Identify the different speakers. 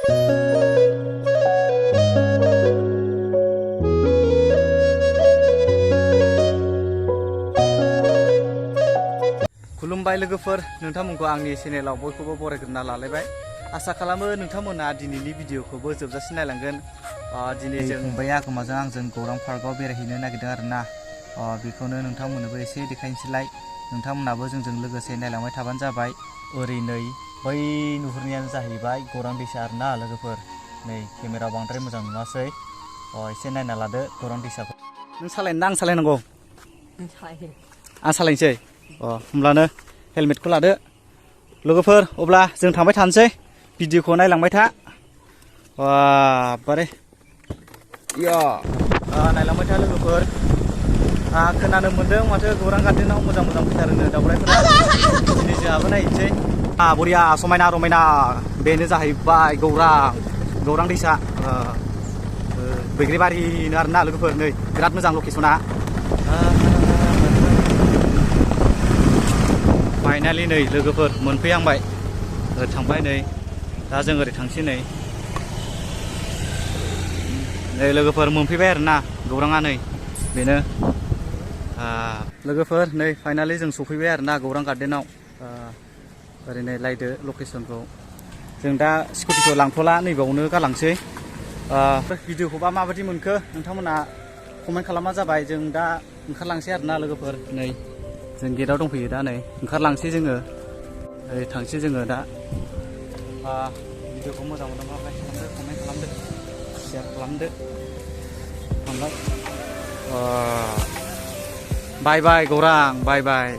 Speaker 1: खुलुमबाय लोगोफोर, नोंथांमोनखौ आंनि चेनेलाव बयखौबो बरायग्रोना लालायबाय। आसा खालामो नोंथांमोना दिनैनि भिडिअखौबो जोबजासिम नायलांगोन। दिनै जों फंबाया आगोमाजों आंजों गौरां पार्कआव बेरायहैनो नागिरदों आरोना। बेखौनो नोंथांमोननोबो एसे देखायनोसैलाय। नोंथांमोनाबो जोंजों लोगोसे नायलांबाय थाबानो जाबाय। ओरै नै बै नुहुरनायानो जाहैबाय गौरां दैसा आरोना लोगोफोर। नै केमेरायाव बांद्राय मोजां नुवासै। एसे नायना लादो गौरां दैसाखौ। नों सालायनो ना आं सालायनांगौ? आं सालायनोसै। होमब्लानो हेलमेटखौ लादो लोगोफोर। अब्ला जों थांबाय थानोसै, भिडिअखौ नायलांबाय था। बारे नायलांबाय था लोगोफोर। खोनानो मोन्दों माथो गौरां गार्डेनाव मोजां मोजां फैथारोनो दावराइफोरा। दिनै जोंहाबो नायनोसै। बरिया समायना रमायना। बेनो जाहैबाय गौरां दैसा। बैग्रिबारिनो आरोना लोगोफोर। नै बिराद मोजां लकेसना। फाइनालि नै लोगोफोर मोनफैहांबाय। थांबाय नै, दा जों ओरै थांसै। नै लोगोफोर मोनफैबाय आरोना गौराङा। नै बेनो लोगोफोर। नै फाइनालि जों सफैबाय आरोना गौरां गार्डेनाव। ओरैनो लायदो लकेसनखौ। जों दा स्कुटिखौ लांथ'ला, नैबावनो गालांसै। भिडिअखौबा माबायदि मोनखो नोंथांमोना कमेन्ट खालामबा जाबाय। जों दा ओंखारलांसै आरोना लोगोफोर। नै जों गेटआव दंफैयो दा। नै ओंखारलांसै जोङो, थांसै जोङो दा। भिडिअखौ मोजां मोनोब्ला लाइक खालामदो, कमेन्ट खालामदो, शेयार खालामदो। थांबाय। बाय बाय गौरां, बाय बाय।